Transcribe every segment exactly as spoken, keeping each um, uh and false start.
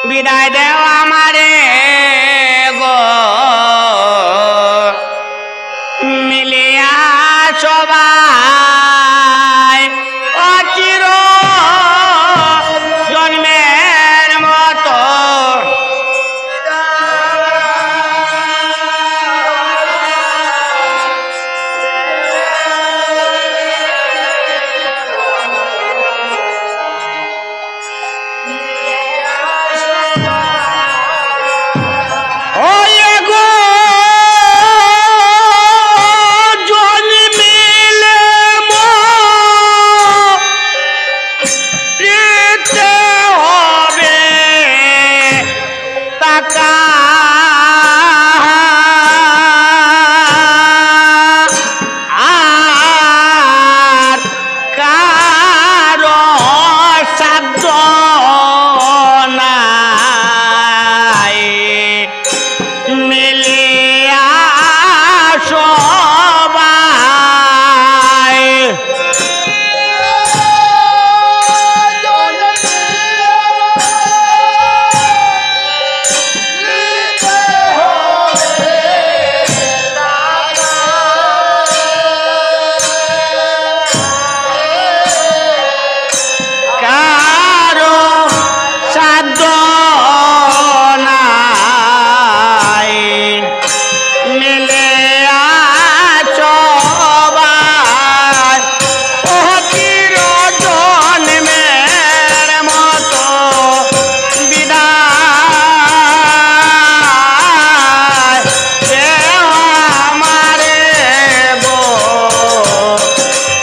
বিদায় দেও আমারে গো, মিলিয়া সবাই, অচির জন্মের মতো। ওই গো, জন্মিলে মরিতে হবে, তাকা আর কারো সাধ্য নাই, মিলিয়া সবাই। কারো সাধ্য নাই, মিলিয়া সবাই। অচির জন্মের মতো বিদায় দেও আমারে গো,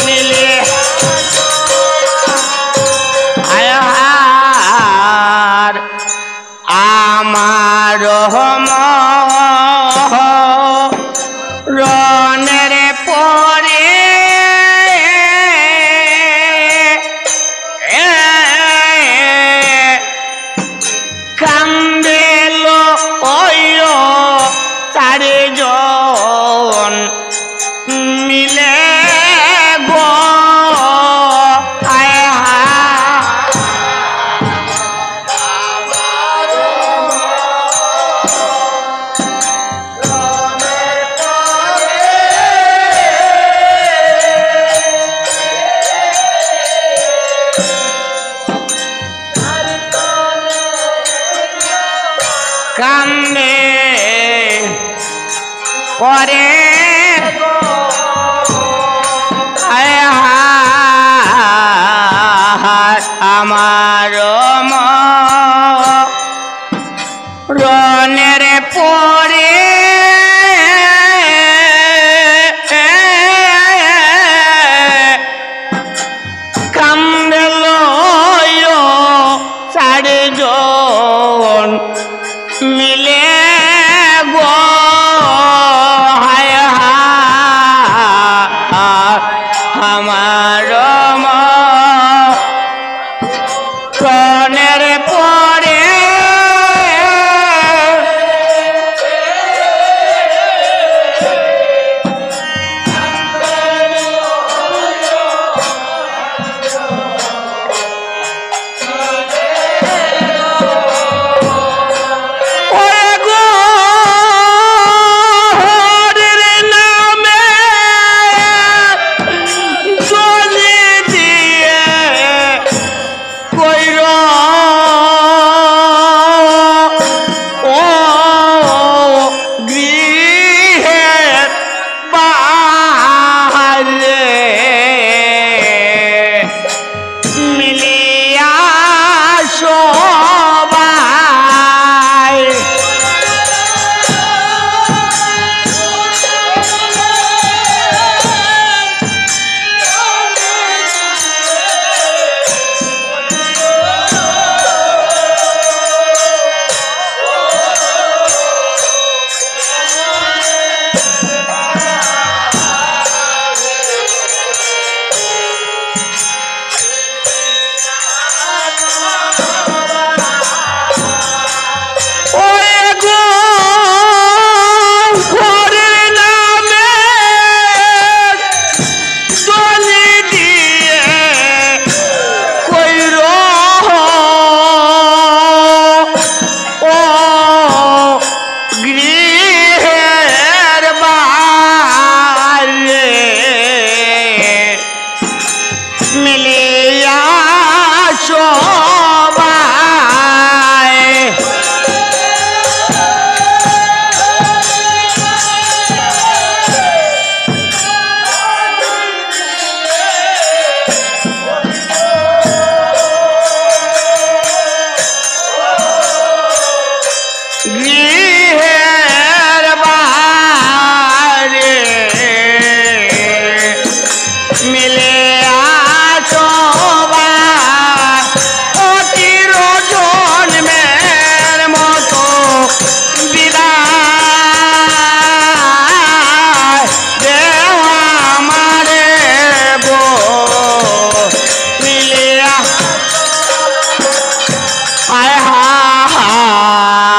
মিলিয়া। আয় হার আমার মরণের পরে কান্দিল ওই চারিজন মিলে গো, আয় হায়। কান্দে পরে, হায় হায়, আমার মরণের পরে কান্দিল চারিজন মিলে গো, হায় হায়।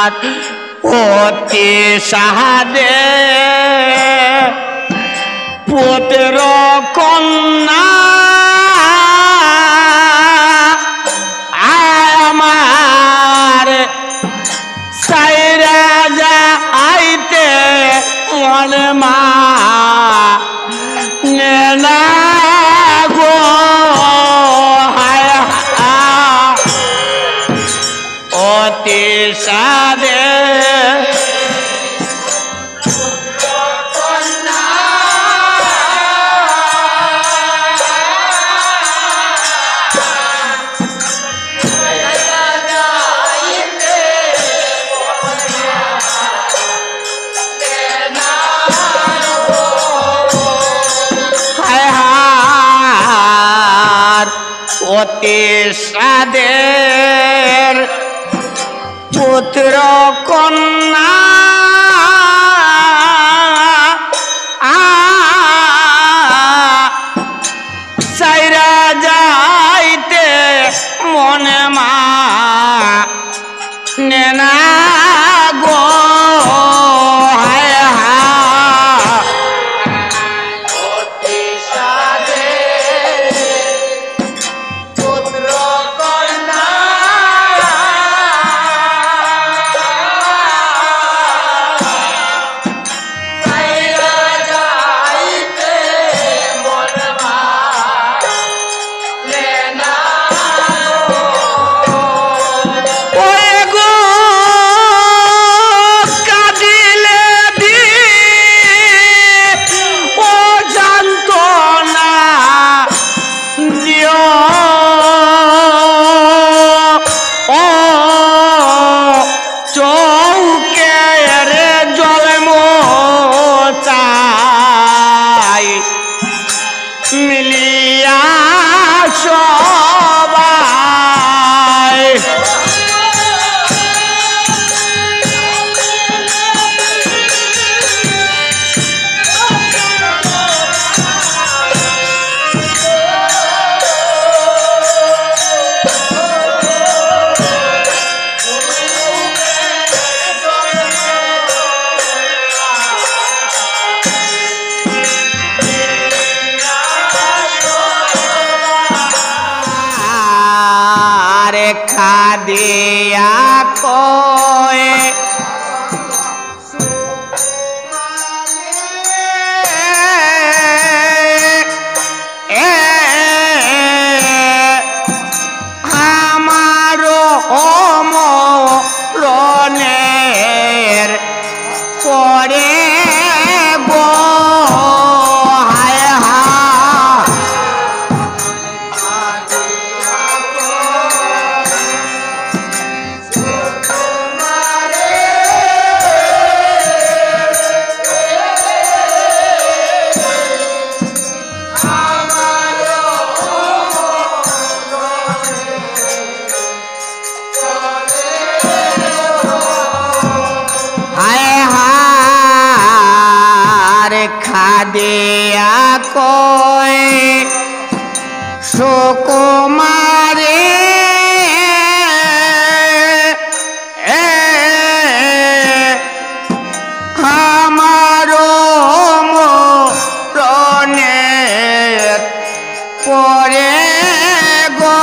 অতি সাদে পুত্র কন্যা আমার সাইরা যাইতে মন মানে না গো, হায় হায়। অতি সাদে হায় হায়, অতি সাদের পুত্র কন্যা সাইরা যাইতে মন মানে না গো, হায় হায়। ওই গো, কাঁদিলে দি ও সান্ত্বনা দিও, ও চোখের জল মোছাই। মিলিয়া সবাই। আর কাঁদিয়া কয়, এ, আমার মরণের পরে গো, হায় হায়। হায় হায়, কাঁদিয়া কয় সুকুমারী, এ, আমার মরণের পরে গো।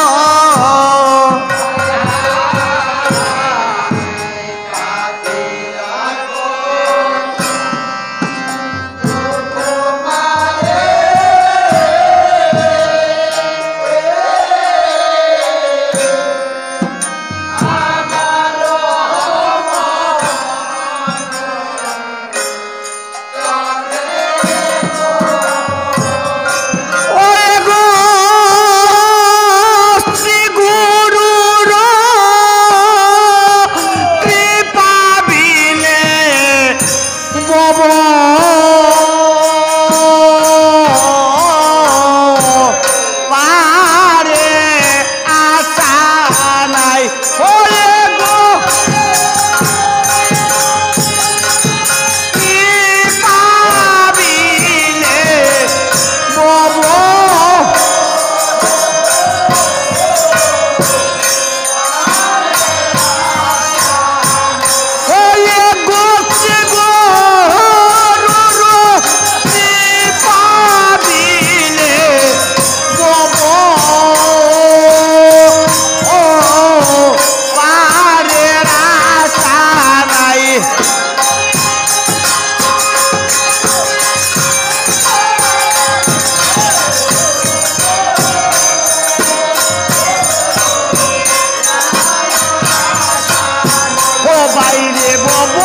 বাইরে বব,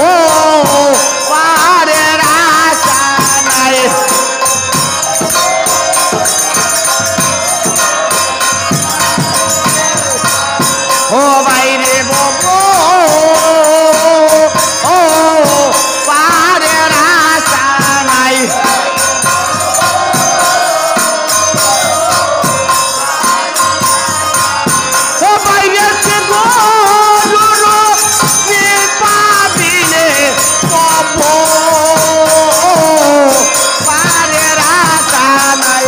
ও পারের আশা নাই। ও বাইরে বব, ও পারের আশা নাই। ও বাইরে গরুর কৃপা বিনে কব পারের আশা নাই।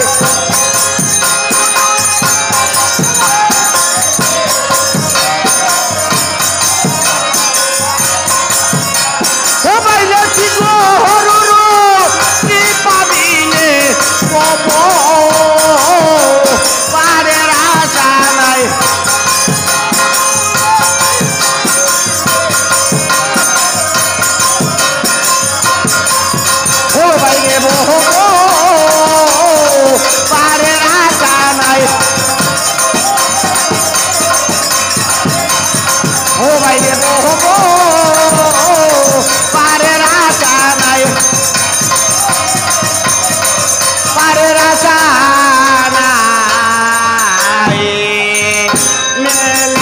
ও বাইরে গরুর কৃপা বিনে কব পারের আশা নাই। ও বাইরে বব, পারের আশা নাই। ও বাইরে বব, পারের আশা নাই। পারের আশা নাই। মেলে